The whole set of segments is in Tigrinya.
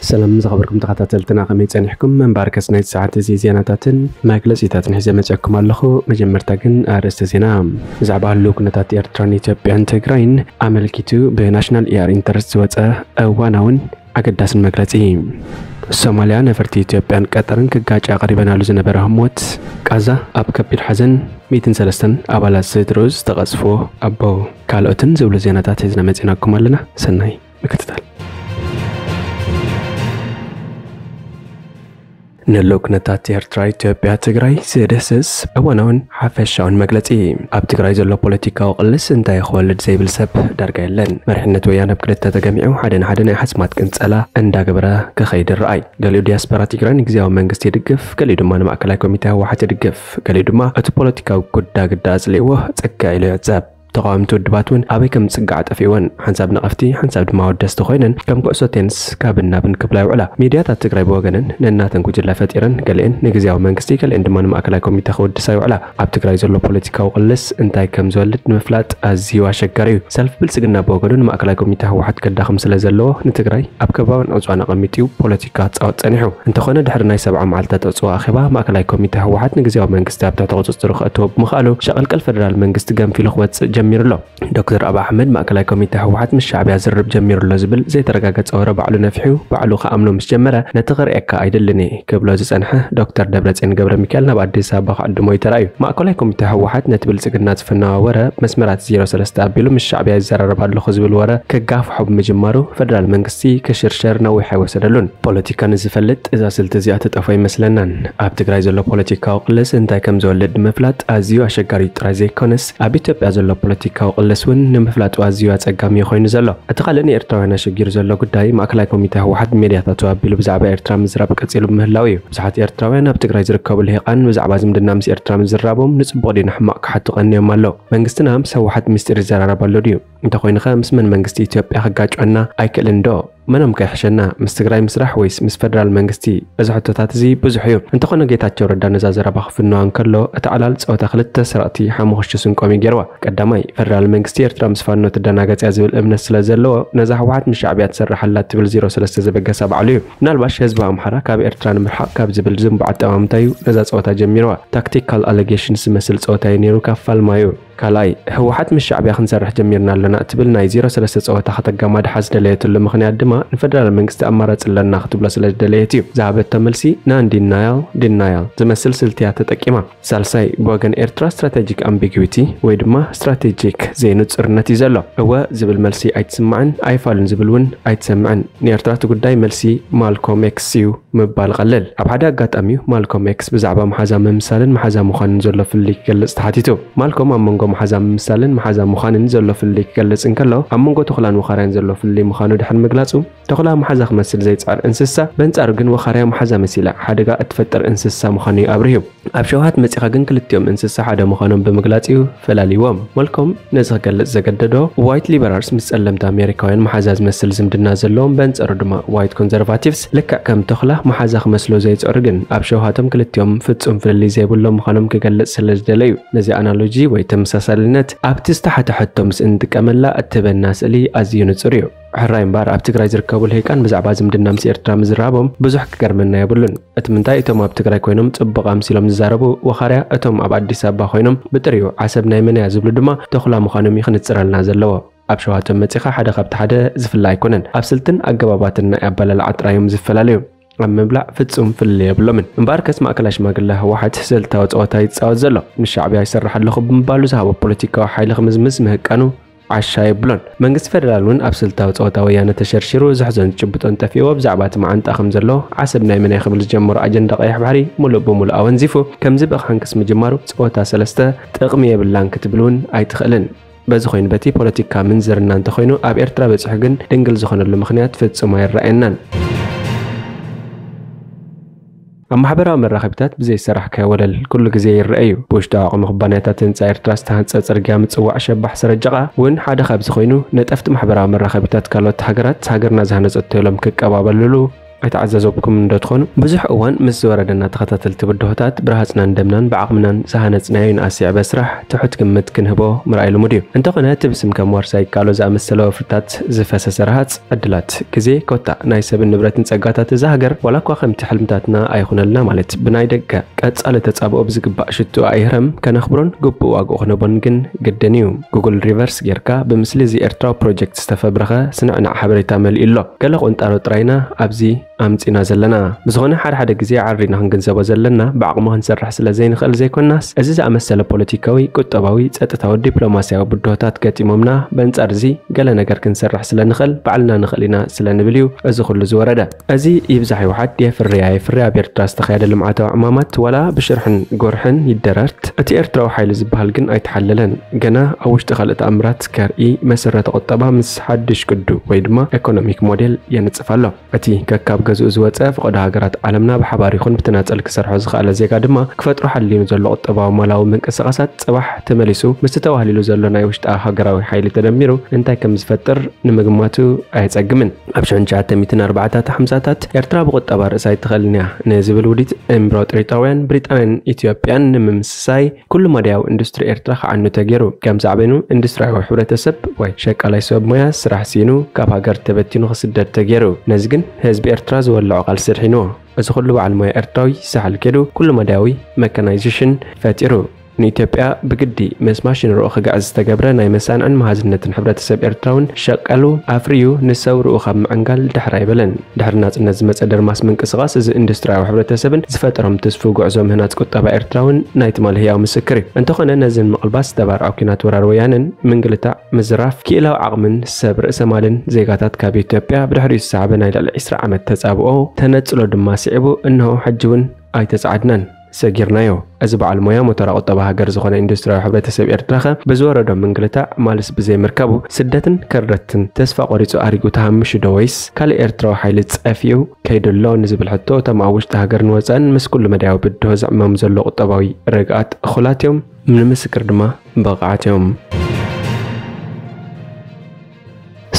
ሰላም ዝኸበርኩም ተኸታተልትና፣ ከመይ ጸኒሕኩም? እምበኣርከስ ናይቲ ሰዓት እዚ ዜናታትን መግለጺታትን ሒዘ መጺኣኩም ኣለኹ። መጀመርታ ግን ኣርእስተ ዜና። ብዛዕባ ህልው ኩነታት ኤርትራን ኢትዮጵያን ትግራይን ኣመልኪቱ ብናሽናል ኤኣር ኢንተረስት ዝወጸ እዋናውን ኣገዳስን መግለጺ። ሶማልያ፣ ነፈርቲ ኢትዮጵያን ቀጠርን ክጋጫ ቀሪበናሉ ዝነበረ ህሞት። ቃዛ ኣብ ከቢድ ሓዘን፣ ሚእትን ሰለስተን ኣባላት ስድርኡ ዝተቐጽፎ ኣቦ። ካልኦትን ዝብሉ ዜናታት ሒዝና መጺናኩም ኣለና። ሰናይ ምክትታል። ንህልው ኩነታት ኤርትራ፣ ኢትዮጵያ፣ ትግራይ ዝድህስስ እዋናውን ሓፈሻውን መግለጺ። ኣብ ትግራይ ዘሎ ፖለቲካዊ ቅልስ እንታይ ክወልድ ዘይብል ሰብ ዳርጋ የለን። መሪሕነት ወያነ ኣብ ክልተ ተገሚዑ፣ ሓደ ንሓደ ናይ ሓስማት ቅንጸላ እንዳገበረ ክኸይድ ይረኣይ። ገሊኡ ዲያስፖራ ትግራይ ንግዝያዊ መንግስቲ ይድግፍ፣ ገሊኡ ድማ ንማእከላይ ኮሚቴ ህወሓት ይድግፍ፣ ገሊኡ ድማ እቲ ፖለቲካዊ ጉዳግዳ ኣጽሊእዎ ጽግዕ ኢሉ ይዕጸብ። ተቓወምቲ ውድባት እውን ኣበይ ከም ዝጽግዓ ጠፊእወን፣ ሓንሳብ ነቐፍቲ፣ ሓንሳብ ድማ ወደስቲ ኮይነን ከም ኩዕሶ ቴንስ ካብን ናብን ክብላ ይውዕላ። ሚድያታት ትግራይ ብወገነን ነናተን ጉጅለ ፈጢረን፣ ገሊአን ንግዝያዊ መንግስቲ፣ ገሊአን ድማ ንማእከላይ ኮሚተ ክውድሳ ይውዕላ። ኣብ ትግራይ ዘሎ ፖለቲካዊ ቅልስ እንታይ ከም ዝወልድ ንምፍላጥ ኣዝዩ ኣሸጋሪ እዩ። ሰልፊ ብልጽግና ብወገኑ ንማእከላይ ኮሚተ ህወሓት ከዳኽም ስለ ዘለዎ፣ ንትግራይ ኣብ ከባባን ዕጽዋን ኣቐሚጡ እዩ ፖለቲካ ክጻወት ጸኒሑ። እንተኾነ፣ ድሕሪ ናይ ሰብዓ መዓልታት ዕጽዋ ኣኼባ፣ ማእከላይ ኮሚተ ህወሓት ንግዝያዊ መንግስቲ ኣብ ትሕቲ ቁጽጽሩ ከእትዎ ብምኽኣሉ፣ ሸቐልቀል ፈደራል መንግስቲ ገንፊሉ ክወጽእ ጀሚሩ ኣሎ። ዶክተር ኣብይ ኣሕመድ፣ ማእከላይ ኮሚተ ህወሓት ምስ ሻዕብያ ዝርርብ ጀሚሩ ኣሎ ዝብል ዘይተረጋገጸ ወረ ባዕሉ ነፊሑ፣ ባዕሉ ክኣምኖ ምስ ጀመረ፣ ነቲ ክርእየካ ኣይደልን እየ ክብሎ ዝጸንሐ ዶክተር ደብረጽዮን ገብረ ሚካኤል ናብ ኣዲስ ኣበባ ክዕድሞ እዩ ተራእዩ። ማእከላይ ኮሚተ ህወሓት ነቲ ብልጽግና ዝፈነወ ወረ መስመራት ዜሮ ሰለስተ ኣቢሉ፣ ምስ ሻዕብያ ይዘራረብ ኣለኹ ዝብል ወረ ክጋፍሖ ብምጅማሩ፣ ፈደራል መንግስቲ ክሽርሸር ነዊሕ ኣይወሰደሉን። ፖለቲካ ንዝፈልጥ እዛ ስልቲ እዚኣ ትጠፎ ኣይመስለናን። ኣብ ትግራይ ዘሎ ፖለቲካዊ ቅልስ እንታይ ከም ዝወልድ ንምፍላጥ ኣዝዩ ኣሸጋሪ ጥራይ ዘይኮነስ፣ ኣብ ኢትዮጵያ ዘሎ ፖለቲካዊ ቅልስ እውን ንምፍላጡ ኣዝዩ ኣጸጋሚ ኮይኑ ዘሎ። እቲ ካልእ ንኤርትራውያን ኣሸጊሩ ዘሎ ጉዳይ፣ ማእከላይ ኮሚተ ህወሓት ብሜድያታቱ ኣቢሉ ብዛዕባ ኤርትራ ምዝራብ ቀጺሉ ብምህላው እዩ። ብዙሓት ኤርትራውያን ኣብ ትግራይ ዝርከቡ ልሂቓን ብዛዕባ ዝምድና ምስ ኤርትራ ምዝራቦም ንጽቡቕ ድዩ ንሕማቕ ክሓቱ ቀንዮም ኣለዉ። መንግስትና ምስ ህወሓት ምስጢር ይዘራረብ ኣሎ ድዩ? እንተኾይኑኸ ምስ መን መንግስቲ ኢትዮጵያ ክጋጭወና ኣይክእልን ዶ? መኖም ከይሕሸና፣ ምስ ትግራይ ምስራሕ ወይስ ምስ ፈደራል መንግስቲ? እዚ ሕቶታት እዚ ብዙሕ እዩ። እንተኾነ ጌታቸው ረዳ ነዛ ዘረባ ክፍንዋ እንከሎ፣ እቲ ዕላል ጸወታ ክልተ ሰረቕቲ ሓሙኽሽቲ ስንቆም እዩ ገይርዋ። ቀዳማይ፣ ፈደራል መንግስቲ ኤርትራ ምስ ፋኖ ትደናገጽ እያ ዝብል እምነት ስለ ዘለዎ፣ ነዛ ህወሓት ምስ ሻዕብያ ትሰርሕ ኣላ ትብል ዜሮ ሰለስተ ዘበገሳ ባዕሉ እዩ። ምናልባሽ ህዝቢ ኣምሓራ ካብ ኤርትራ ንምርሓቕ ካብ ዝብል ዝንቡዕ ኣጠማምታ እዩ ነዛ ጸወታ ጀሚርዋ። ታክቲካል ኣሌጌሽንስ ዝመስል ጸወታ እዩ ነይሩ ካብ ፋልማዩ። ካልኣይ፣ ህወሓት ምስ ሻዕብያ ክንሰርሕ ጀሚርና ኣለና እትብል ናይ ዜሮ ሰለስተ ጸወታ ከተጋማድሓ ዝደለየትሉ ምኽንያት ድማ፣ ንፈደራል መንግስቲ ኣማራጺ ኣለና ክትብሎ ስለ ዝደለየት እዩ። ዝሃበቶ መልሲ፣ ናን ዲናያል ዲናያል ዝመስል ስልቲ እያ ተጠቂማ። ሳልሳይ፣ ብወገን ኤርትራ ስትራቴጂክ ኣምቢጊዊቲ ወይ ድማ ስትራቴጂክ ዘይንጹርነት እዩ ዘሎ። እወ ዝብል መልሲ ኣይትስማዕን፣ ኣይፋሉን ዝብል እውን ኣይትሰምዕን። ንኤርትራ እቲ ጉዳይ መልሲ ማልኮም ኤክስ እዩ ምባል ቀለል። ኣብ ሓደ ኣጋጣሚ እዩ ማልኮም ኤክስ ብዛዕባ መሓዛ ምምሳልን መሓዛ ምዃንን ዘሎ ፍልልይ ክገልጽ ተሓቲቱ። ማልኮም ኣብ መንጎ መሓዛ ምምሳልን መሓዛ ምዃንን ዘሎ ፍልልይ ክገልጽ እንከሎ፣ ኣብ መንጎ ተኹላን ወኻርያን ዘሎ ፍልልይ ምዃኑ ድሕሪ ምግላጹ፣ ተኹላ መሓዛ ክመስል ዘይጽዕር እንስሳ፣ በንጻሩ ግን ወኻርያ መሓዛ መሲላ ሓደጋ እትፈጥር እንስሳ ምዃኑ እዩ ኣብሪሁ። ኣብ ሸውሃት መጺኻ ግን ክልቲኦም እንስሳ ሓደ ምዃኖም ብምግላጽ እዩ ፈላልይዎም። ማልኮም ነዚ ክገልጽ ዘገደዶ፣ ዋይት ሊበራልስ ምስ ጸለምቲ ኣሜሪካውያን መሓዛ ዝመስል ዝምድና ዘለዎም፣ በንጻሩ ድማ ዋይት ኮንዘርቫቲቭስ ልክዕ ከም ተኹላ መሓዛ ክመስሉ ዘይጽዕሩ ግን ኣብ ሸውሃቶም ክልቲኦም ፍጹም ፍልልይ ዘይብሎም ምዃኖም ክገልጽ ስለ ዝደለ እዩ። ነዚ ኣናሎጂ ወይ ተመሳሳልነት ኣብቲ ዝተሓተ ሕቶ ምስ እንጥቀመላ እትህበና ስእሊ ኣዝዩ ንጹር እዩ። ሕራይ እምበኣር፣ ኣብ ትግራይ ዝርከቡ ልሂቃን ብዛዕባ ዝምድና ምስ ኤርትራ ምዝራቦም ብዙሕ ክገርመና የብሉን። እቲ ምንታይ፣ እቶም ኣብ ትግራይ ኮይኖም ጽቡቕ ኣምሲሎም ዝዛረቡ፣ ወኻርያ፣ እቶም ኣብ ኣዲስ ኣበባ ኮይኖም ብጥሪኡ ዓሰብ ናይ መን እያ ዝብሉ ድማ ተኹላ ምዃኖም እዩ ክንጽረልና ዘለዎ። ኣብ ሸዋቶም መጺኻ ሓደ ካብቲ ሓደ ዝፍለ ኣይኮነን። ኣብ ስልትን ኣገባባትን ናይ ኣበላልዓ ጥራይ እዮም ዝፈላለዩ። ኣብ ምብላዕ ፍጹም ፍልልይ የብሎምን። እምበኣርከስ፣ ማእከላይ ሽማግለ ህወሓት ስልታዊ ጸወታ ይጻወት ዘሎ። ምስ ሻዕብያ ይሰርሕ ኣለኹ ብምባሉ ዝሃቦ ፖለቲካዊ ሓይሊ ክምዝምዝ ምህቃኑ ዓሻ የብሎን። መንግስቲ ፌደራል እውን ኣብ ስልታዊ ጸወታ ወያነ ተሸርሺሩ፣ ዝሕዞን ዝጭብጦን ጠፊእዎ፣ ብዛዕባ እቲ መዓንጣ ከም ዘሎ፣ ዓሰብ ናይ መን እያ ክብል ዝጀመሮ ኣጀንዳ ቀይሕ ባሕሪ፣ ሙሉእ ብሙሉእ ኣወንዚፉ፣ ከምዚ ብኣኻንክስ ምጅማሩ፣ ጸወታ ሰለስተ ጥቕሚ የብላን ክትብል እውን ኣይትኽእልን። በዚ ኮይኑ፣ በቲ ፖለቲካ ምንዝርና እንተኾይኑ፣ ኣብ ኤርትራ በጺሑ ግን ድንግል ዝኾነሉ ምኽንያት ፍጹም ኣይረኣየናን። ኣብ ማሕበራዊ መራኸቢታት ብዘይ ሰራሕካዮ ወለል ኩሉ ግዜ ይረአ እዩ። ብውሽጣዊ ዓቕሚ ኩባንያታት ህንጻ ኤርትራ ዝተሃንጸ ጽርግያ ምጽዋዕ ሸባሕ ሰረጀቓ እውን ሓደ ካብዚ ኮይኑ፣ ነጠፍቲ ማሕበራዊ መራኸቢታት ካልኦት ሃገራት ሃገርና ዝሃነጸቶ ኢሎም ክቀባበልሉ ኣይተዓዘዘብኩም እንዶ ትኾኑ? ብዙሕ እዋን ምስ ዝወረደና ተኸታተልቲ ብድሆታት ብረሃጽናን ደምናን ብዓቕምናን ዝሃነጽናዮ ይንኣስ ይዕበ ስራሕ ትሑት ግምት ክንህቦ ምርኣይ ልሙድ እዩ። እንተኾነ እቲ ብስም ከም ዋርሳይ ይከኣሎ ዝኣመሰለ ወፍርታት ዝፈሰሰ ረሃጽ ዕድላት ግዜ ኮታ ናይ ሰብን ንብረትን ጸጋታት እዛ ሃገር ዋላ እኳ ከምቲ ሕልምታትና ኣይኹነልና ማለት ብናይ ደገ ቀጻሊ ተጻብኦ ብዝግባእ ሽትኡ ኣይህረም ከነኽብሮን ግቡእ ዋግኡ ክነቦን ግን ግድን እዩ። ጉግል ሪቨርስ ጌርካ ብምስሊ እዚ ኤርትራዊ ፕሮጀክት ዝተፈብረኸ ስንዕናዕ ሓበሬታ መሊኡ ኣሎ። ገለ ቁንጣሮ ጥራይና ኣብዚ ኣምጺና ዘለና። ብዝኾነ ሓደ ሓደ ግዜ ዓሪና ክንግንዘቦ ዘለና ብዓቕሚ ክንሰርሕ ስለ ዘይንኽእል ዘይኮናስ እዚ ዝኣመሰለ ፖለቲካዊ፣ ቁጠባዊ፣ ጸጥታዊ፣ ዲፕሎማስያዊ ብድሆታት ገጢሞምና በንጻር እዚ ገለ ነገር ክንሰርሕ ስለ ንኽእል ባዕልና ንኽእል ኢና ስለ ንብል እዩ እዚ ኩሉ ዝወረደ። እዚ ይብዛሕ ይውሓድ የፍርያ የፍርያ ኣብ ኤርትራ ዝተኻየደ ልምዓታዊ ዕማማት ዋላ ብሽርሕን ጎርሕን ይደረርት እቲ ኤርትራዊ ሓይሊ ዝበሃል ግን ኣይተሓለለን። ገና ኣብ ውሽጢ ካልእ ተኣምራት ከርኢ መሰረተ ቁጠባ ምስ ሓድሽ ቅዱ ወይ ድማ ኤኮኖሚክ ሞዴል የንጽፍ ኣሎ። እቲ ከካብ ገዝኡ ዝወጸ ፈቐዶ ሃገራት ዓለምና ብሓባር ይኹን ብተናጸል ክሰርሖ ዝኸኣለ ዜጋ ድማ ክፈጥሮ ሓሊኑ ዘሎ ቁጠባዊ ማላዊ ምንቅስቓሳት ጽባሕ ተመሊሱ ምስቲ ተዋህሊሉ ዘሎ ናይ ውሽጣ ሃገራዊ ሓይሊ ተደሚሩ እንታይ ከም ዝፈጥር ንምግማቱ ኣየጸግምን። ኣብ ሽሕን ትሽዓተ ሚእትን ኣርባዓታት ሓምሳታት ኤርትራ ብቁጠባ ርእሳ ኣይትኽእልን እያ ንዝብል ውዲት ኢምፕራጦሪጣውያን ብሪጣንያን ኢትዮጵያን ንምምስሳይ ኩሉ መዳያዊ ኢንዱስትሪ ኤርትራ ክዓኑ ተገይሩ። ከም ሳዕቤኑ ኢንዱስትሪያዊ ሕብረተሰብ ወይ ሸቃላይ ሰብ ሞያ ስራሕ ሲኢኑ ካብ ሃገር ተበቲኑ ክስደድ ተገይሩ። ነዚ ግን ህዝቢ ኤርትራ ዝወለዖ ቃልሲ ኣድሒንዎ። እዚ ኩሉ በዓል ሞያ ኤርትራዊ ሳሕል ከይዱ ኩሉ መዳያዊ መካናይዜሽን ፈጢሩ። ንኢትዮጵያ ብግዲ ምስ ማሽን ርኡ ክግዕዝ ዝተገብረ ናይ መሳንዕን መሃዝነትን ሕብረተሰብ ኤርትራ እውን ሸቀሉ ኣፍርዩ ንሰብ ርኡ ካብ ምዕንጋል ድሕር ኣይበለን። ድሕሪ ናጽነት ዝመጸ ደርማስ ምንቅስቓስ እዚ ኢንዱስትሪያዊ ሕብረተሰብን ዝፈጠሮም ትስፉ ጉዕዞ ምህናጽ ቁጠባ ኤርትራ እውን ናይ ትማሊ ህያው ምስክር እዩ። እንተኾነ ነዚ ንምቕልባስ ዝተባርዐ ኲናት ወራር ወያነን ምንግልታዕ ምዝራፍ ክኢላዊ ዓቕምን ሰብ ርእሰ ማልን ዜጋታት ካብ ኢትዮጵያ ብድሕሪኡ ዝሰዓበ ናይ ልዕሊ ዕስራ ዓመት ተጻብኦ ተነጽሎ ድማ ስዒቡ እነሆ ሕጂ እውን ኣይተጻዓድናን። ሰጊርናዮ። እዚ በዓል ሞያ ሞተራ ቁጠባ ሃገር ዝኾነ ኢንዱስትሪያዊ ሕብረተሰብ ኤርትራኸ ብዝወረዶ ምንግልታዕ ማልስ ብዘይምርካቡ ስደትን ከርደትን ተስፋ ቆሪጹ ኣሪጉ ተሃምሹ ዶ ወይስ ካልእ ኤርትራዊ ሓይሊ ጸፊኡ ከይዱ ኣሎ ንዝብል ሕቶ እቶም ኣብ ውሽጢ ሃገርን ወጻእን ምስ ኩሉ መዳያዊ ብድሆ ዝዕመሙ ዘሎ ቁጠባዊ ርግኣት እኹላት እዮም፣ ንምስክር ድማ ብቕዓት እዮም።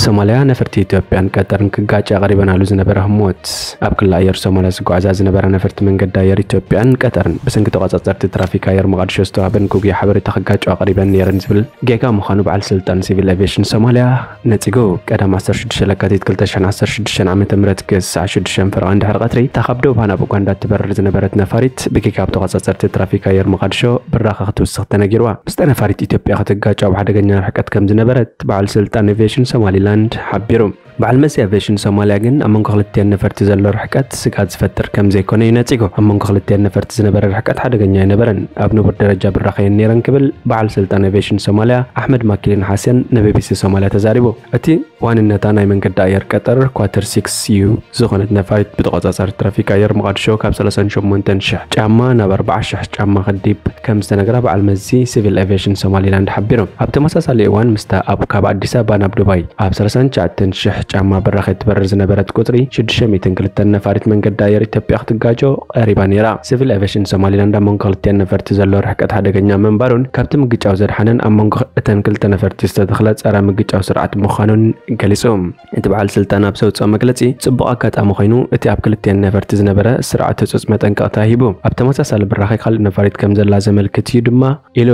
ሶማልያ ነፈርቲ ኢትዮጵያን ቀጠርን ክጋጭ ኣቕሪበናሉ ዝነበረ ህሞት። ኣብ ክሊ ኣየር ሶማልያ ዝጓዓዛ ዝነበራ ነፈርቲ መንገዲ ኣየር ኢትዮጵያን ቀጠርን ብሰንኪ ተቆጻጸርቲ ትራፊክ ኣየር መቓድሾ ዝተዋህበን ግጉይ ሓበሬታ ክጋጭ ኣቕሪበን ነይረን ዝብል ጌጋ ምዃኑ በዓል ስልጣን ሲቪል ኤቪዬሽን ሶማልያ ነጺጉ። ቀዳም ዓሰርተ ሽዱሽተ ለካቲት ክልተ ሽሕን ዓሰርተ ሽዱሽተን ዓመተ ምህረት ክሳዕ ሽዱሽተ ፈረቓ እንድሕር ቀትሪ እታ ካብ ደቡብ ሃና ኡጋንዳ ትበርር ዝነበረት ነፋሪት ብጌጋ ኣብ ተቆጻጸርቲ ትራፊክ ኣየር መቓድሾ ብራኸ ክትውስኽ ተነጊርዋ። ምስታ ነፋሪት ኢትዮጵያ ክትጋጭ ኣብ ሓደገኛ ርሕቀት ከም ዝነበረት በዓል ስልጣን ኤቪዬሽን ሶማሊላንድ ሓቢሩ። በዓል መሲ ኣቪዬሽን ሶማልያ ግን ኣብ መንጎ ክልቲኣን ነፈርቲ ዘሎ ርሕቀት ስግኣት ዝፈጥር ከም ዘይኮነ እዩ ነጺጉ። ኣብ መንጎ ክልቲኣን ነፈርቲ ዝነበረ ርሕቀት ሓደገኛ ኣይነበረን፣ ኣብ ንቡር ደረጃ ብራኸየን ነይረን ክብል በዓል ስልጣን ኣቪዬሽን ሶማልያ ኣሕመድ ማኪሊን ሓሴን ንቢቢሲ ሶማልያ ተዛሪቡ። እቲ ዋንነታ ናይ መንገዲ ኣየር ቀጠር ኳተር ሲክስ ዩ ዝኾነት ነፋሪት ብተቆጻጻሪ ትራፊክ ኣየር መቓድሾ ካብ ሰላሳን ሸሞንተን ሽሕ ጫማ ናብ ኣርባዓ ሽሕ ጫማ ክዲብ ከም ዝተነግራ በዓል መዚ ሲቪል ኤቪዬሽን ሶማሊላንድ ሓቢሩ። ኣብ ተመሳሳሊ እዋን ምስታ ኣብ ካብ ኣዲስ ኣበባ ናብ ዱባይ ኣብ ሰላሳን ትሽዓተን ሽሕ ጫማ ብራኸ ትበርር ዝነበረት ቁጽሪ ሽዱሽተ ሚእትን ክልተን ነፋሪት መንገዲ ኣየር ኢትዮጵያ ክትጋጮ ቀሪባ ነይራ። ሲቪል ኤቪዬሽን ሶማሊላንድ ኣብ መንጎ ክልቲኣን ነፈርቲ ዘሎ ርሕቀት ሓደገኛ ምንባሩን ካብቲ ምግጫው ዘድሓነን ኣብ መንጎ እተን ክልተ ነፈርቲ ዝተተኽለ ጸረ ምግጫው ስርዓት ምዃኑን ገሊጹ። እቲ በዓል ስልጣን ኣብ ዘውጽኦ መግለጺ፣ ጽቡቕ ኣጋጣሚ ኮይኑ፣ እቲ ኣብ ክልቲኣን ነፈርቲ ዝነበረ ስርዓት ህጹጽ መጠንቀቕታ ሂቡ። ኣብ ተመሳሳሊ ብራኸ ካልእ ነፋሪት ከም ዘላ ዘመልክት እዩ ድማ ኢሉ።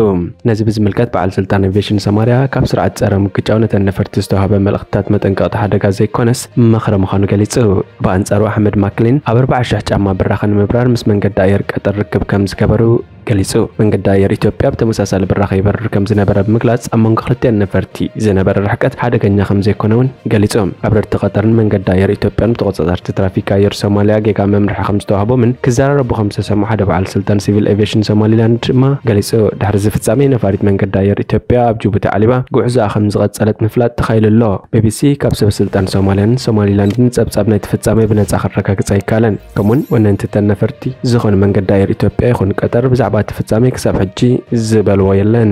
ነዚ ብዝምልከት በዓል ስልጣን ኤቪዬሽን ሶማልያ ካብ ስርዓት ጸረ ምግጫው ነተን ነፈርቲ ዝተዋህበ መልእኽትታት መጠንቀቕታ ሓደጋ ዘይኮነስ ምኽሪ ምዃኑ ገሊጹ። ብኣንጻሩ ኣሕመድ ማክሊን ኣብ ኣርባዓ ሽሕ ጫማ ብራኸ ንምብራር ምስ መንገዲ ኣየር ቀጠር ርክብ ከም ዝገበሩ ገሊጹ። መንገዲ ኣየር ኢትዮጵያ ብተመሳሳሊ ብራኸ ይበርር ከም ዝነበረ ብምግላጽ ኣብ መንጎ ክልቲኣን ነፈርቲ ዝነበረ ርሕቀት ሓደገኛ ከም ዘይኮነ እውን ገሊጹ። ኣብረርቲ ቀጠርን መንገዲ ኣየር ኢትዮጵያን ብተቆጻጸርቲ ትራፊክ ኣየር ሶማልያ ጌጋ መምርሒ ከም ዝተዋህቦምን ክዘራረቡ ከም ዝተሰምዑ ሓደ በዓል ስልጣን ሲቪል ኤቪዬሽን ሶማሊላንድ ድማ ገሊጹ። ድሕሪ እዚ ፍጻሜ ነፋሪት መንገዲ ኣየር ኢትዮጵያ ኣብ ጅቡቲ ዓሊባ ጉዕዞኣ ከም ዝቐጸለት ምፍላጥ ተኻኢሉ ኣሎ። ቢቢሲ ካብ ሰበ ስልጣን ሶማልያን ሶማሊላንድን ጸብጻብ ናይቲ ፍጻሜ ብነጻ ክረጋግጽ ኣይከኣለን። ከምኡውን ወነንቲ እተን ነፈርቲ ዝኾነ መንገዲ ኣየር ኢትዮጵያ ይኹን ቀጠር ብዛዕባ እቲ ፍጻሜ ክሳብ ሕጂ ዝበልዎ የለን።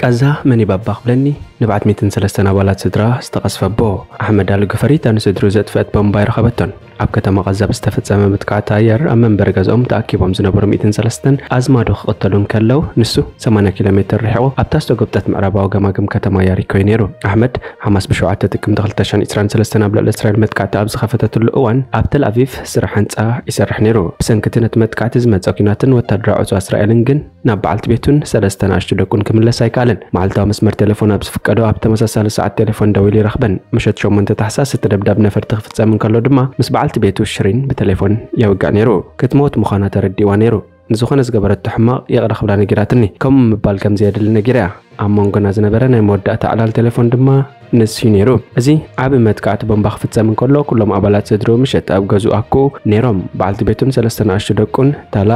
ቃዛ መን ይባባ ክብለኒ ንብዓት ሚእትን ሰለስተን ኣባላት ስድራ ዝተቐስፈ ኣቦ ኣሕመድ ኣልጉፈሪ፣ እታ ንስድሩ ዘጥፍአት ቦምባ ኣይረኸበቶን። ኣብ ከተማ ቓዛ ብዝተፈጸመ መጥቃዕቲ ኣየር ኣብ መንበሪ ገዝኦም ተኣኪቦም ዝነበሩ ሚእትን ሰለስተን ኣዝማዱ ክቕተሉ እንከለዉ፣ ንሱ ሰማንያ ኪሎ ሜትር ርሒቑ ኣብታ ዝተጎብጠት ምዕራባዊ ገማግም ከተማ ያሪኮ እዩ ነይሩ። ኣሕመድ፣ ሓማስ ብሸውዓተ ጥቅምቲ ክልተ ሽሕን ዕስራን ሰለስተን ኣብ ልዕሊ እስራኤል መጥቃዕቲ ኣብ ዝኸፈተትሉ እዋን፣ ኣብ ተል ኣቪቭ ስራሕ ህንጻ ይሰርሕ ነይሩ። ብሰንኪ እቲ ነቲ መጥቃዕቲ ዝመጸ ኲናትን ወታደራዊ ዕጽዋ እስራኤልን ግን፣ ናብ በዓልቲ ቤቱን ሰለስተ ንኣሽቱ ደቁን ክምለስ ኣይከኣለን። መዓልታዊ መስመር ቴሌፎን ኣብ ዝፍቀዶ፣ ኣብ ተመሳሳሊ ሰዓት ቴሌፎን ደዊሉ ይረኽበን። ምሸት ሸሞንተ ታሕሳስ እቲ ደብዳብ ነፈርቲ ክፍጸም እንከሎ ድማ፣ ምስ በዓልቲ ቤቱ ሽሪን ብቴሌፎን የውግዕ ነይሩ። ክትሞት ምዃና ተረዲእዋ ነይሩ። ንዝኾነ ዝገበረቶ ሕማቕ ይቕረ ክብላ ነጊራትኒ። ከምኡ ምባል ከም ዘየድሊ ነጊረያ። ኣብ መንጎና ዝነበረ ናይ መወዳእታ ዕላል ቴሌፎን ድማ ንሱ እዩ ነይሩ። እዚ ዓቢ መጥቃዕቲ ቦምባ ክፍጸም እንከሎ፣ ኩሎም ኣባላት ስድርኡ ምሸት ኣብ ገዝኡ ኣኩ ነይሮም። በዓልቲ ቤቱን ሰለስተ ንኣሽቱ ደቁን፣ ታላ፣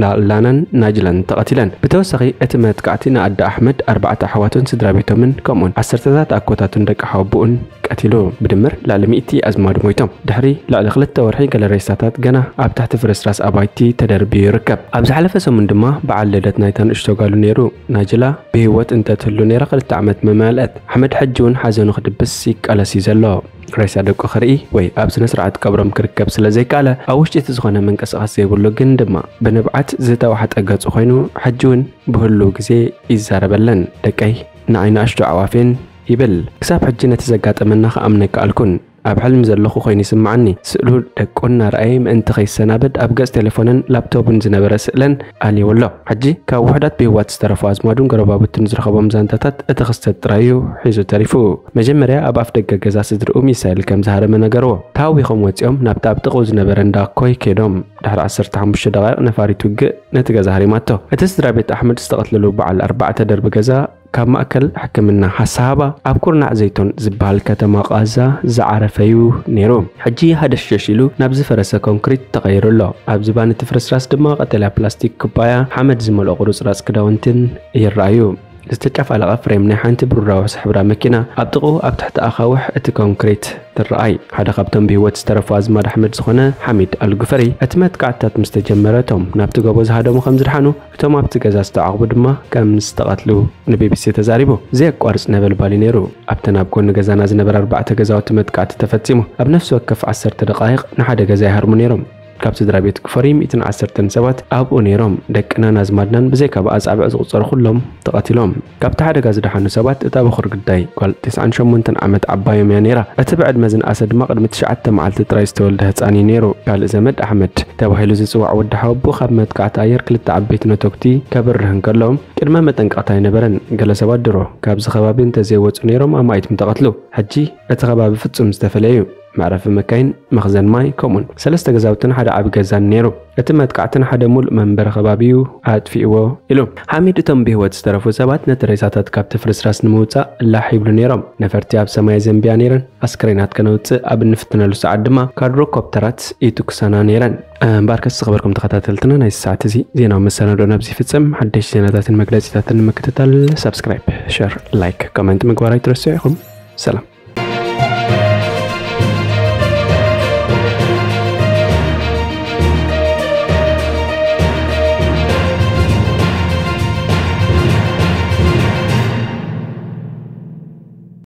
ላ-፣ ላናን ናጅላን ተቐቲለን። ብተወሳኺ፣ እቲ መጥቃዕቲ ንኣደ ኣሕመድ፣ ኣርባዕተ ኣሕዋቱን ስድራ ቤቶምን፣ ከምኡውን ዓሰርተታት ኣኮታቱን ደቂ ሓወቦኡን ቀቲሉ። ብድምር ልዕሊ ሚእቲ ኣዝማዱ ሞይቶም። ድሕሪ ልዕሊ ክልተ ወርሒ፣ ገለ ሬሳታት ገና ኣብ ትሕቲ ፍርስራስ ኣባይቲ ተደርብዩ ይርከብ። ኣብ ዝሓለፈ ሰሙን ድማ፣ በዓል ልደት ናይታ ንእሽቶ ጓሉ ነይሩ። ናጅላ ብህይወት እንተትህሉ ነይራ፣ ክልተ ዓመት ምመልአት። ኣሕመድ ሕጂ እውን ሓዘኑ ክድብስ ይቃለስ እዩ ዘሎ። ሬሳ ደቁ ክርኢ ወይ ኣብ ስነ ስርዓት ቀብሮም ክርከብ ስለ ዘይከኣለ፣ ኣብ ውሽጢ እቲ ዝኾነ ምንቅስቓስ ዘይብሉ ግን ድማ ብንብዓት ዝተዋሕጠ ገጹ ኮይኑ፣ ሕጂ እውን ብህሉው ግዜ ይዛረበለን። ደቀይ፣ ንዓይ ንኣሽቱ ኣዕዋፌን ይብል። ክሳብ ሕጂ ነቲ ዘጋጠመና ክኣምነ ኣይከኣልኩን። ኣብ ሕልሚ ዘለኹ ኮይኑ ይስምዓኒ። ስእሉ ደቁ እናረኣየ ምእንቲ ከይሰናበድ ኣብ ገጽ ቴሌፎነን ላፕቶፕን ዝነበረ ስእለን ኣልይዎ ኣሎ። ሕጂ ካብ ውሑዳት ብህይወት ዝተረፉ ኣዝማዱን ጎረባብቱን ዝረኸቦም ዛንታታት እቲ ክስተት ጥራይ እዩ ሒዙ ተሪፉ። መጀመርያ ኣብ ኣፍ ደገ ገዛ ስድርኡ ሚሳይል ከም ዝሃረመ ነገርዎ። ተሃዊኾም ወጺኦም ናብቲ ኣብ ጥቕኡ ዝነበረ እንዳ ኣኮይ ከይዶም። ድሕሪ ዓሰርተ ሓሙሽተ ደቓይቕ ነፋሪት ውግእ ነቲ ገዛ ሃሪማቶ። እቲ ስድራ ቤት ኣሕመድ ዝተቐትለሉ በዓል ኣርባዕተ ደርቢ ገዛ ካብ ማእከል ሕክምና ሃሳሃባ ኣብ ኩርናዕ ዘይቶን ዝበሃል ከተማ ቓዛ ዝዓረፈ እዩ ነይሩ። ሕጂ ሃደሽደሽ ኢሉ ናብ ዝፈረሰ ኮንክሪት ተቐይሩ ኣሎ። ኣብ ዝባን እቲ ፍርስራስ ድማ ቀጠልያ ፕላስቲክ ኩባያ፣ ሓመድ ዝመልኦ ቁርጽራጽ ክዳውንትን ይረኣዩ። ዝተጨፋለቐ ፍሬም ናይ ሓንቲ ብሩራዊ ሕብራ መኪና ኣብ ጥቕኡ ኣብ ትሕቲ ኣኻውሕ እቲ ኮንክሪት ትረኣይ። ሓደ ካብቶም ብህይወት ዝተረፉ ኣዝማድ ኣሕመድ ዝኾነ ሓሚድ ኣልጉፈሪ፣ እቲ መጥቃዕትታት ምስ ተጀመረ እቶም ናብቲ ጎቦ ዝሃደሙ ከም ዝደሓኑ፣ እቶም ኣብቲ ገዛ ዝተዓቑቡ ድማ ከም ዝተቐትሉ ንቢቢሲ ተዛሪቡ። ዘየቋርጽ ነበልባል እዩ ነይሩ። ኣብተን ኣብ ጎኒ ገዛና ዝነበራ ኣርባዕተ ገዛውቲ መጥቃዕቲ ተፈጺሙ። ኣብ ነፍሲ ወከፍ ዓሰርተ ደቓይቕ ንሓደ ገዛ ይሃርሙ ነይሮም። ካብ ስድራ ቤት ጉፈሪ ሚእትን ዓሰርተን ሰባት ኣብኡ ነይሮም። ደቅናን ኣዝማድናን ብዘይካ ብኣጻብዕ ዝቑጸሩ ኩሎም ተቐቲሎም። ካብቲ ሓደጋ ዝደሓኑ ሰባት እታ በኹር ግዳይ ጓል ተስዓን ሸሞንተን ዓመት ዓባዮም እያ ነይራ። እቲ ብዕድመ ዝነኣሰ ድማ ቅድሚ ትሽዓተ መዓልቲ ጥራይ ዝተወልደ ህጻን እዩ ነይሩ። ካልእ ዘመድ ኣሕመድ ተባሂሉ ዝጽዋዕ ወዲ ሓወቦ ካብ መጥቃዕቲ ኣየር ክልተ ዓበይቲ ነተጉቲ ከብርህ እንከሎ ቅድመ መጠንቀቕታ ኣይነበረን። ገለ ሰባት ድሮ ካብዚ ከባቢ እንተዘይወጹ ነይሮም ኣማኢት ምተቐትሉ። ሕጂ እቲ ከባቢ ፍጹም ዝተፈለየ እዩ። መዕረፊ መካይን፣ መኽዘን ማይ፣ ከምኡውን ሰለስተ ገዛውትን ሓደ ዓቢ ገዛን ነይሩ። እቲ መጥቃዕቲ ንሓደ ሙሉእ መንበሪ ከባቢ እዩ ኣጥፊእዎ ኢሉ። ሓሚድ እቶም ብህይወት ዝተረፉ ሰባት ነቲ ሬሳታት ካብቲ ፍርስራስ ንምውጻእ ላሕ ይብሉ ነይሮም። ነፈርቲ ኣብ ሰማይ ዘንብያ ነይረን። ኣስክሬናት ከነውጽእ ኣብ እንፍትነሉ ሰዓት ድማ ካድሮኮፕተራት ይትኩሳና ነይረን። እምበኣርከስ ዝኸበርኩም ተኸታተልትና፣ ናይዚ ሰዓት እዚ ዜናዊ መሰናዶ ናብዚ ይፍጸም። ሓደሽቲ ዜናታትን መግለጺታትን ንምክትታል ሳብስክራይብ፣ ሸር፣ ላይክ፣ ኮመንት ምግባር ኣይትረስዑ ኢኹም። ሰላም።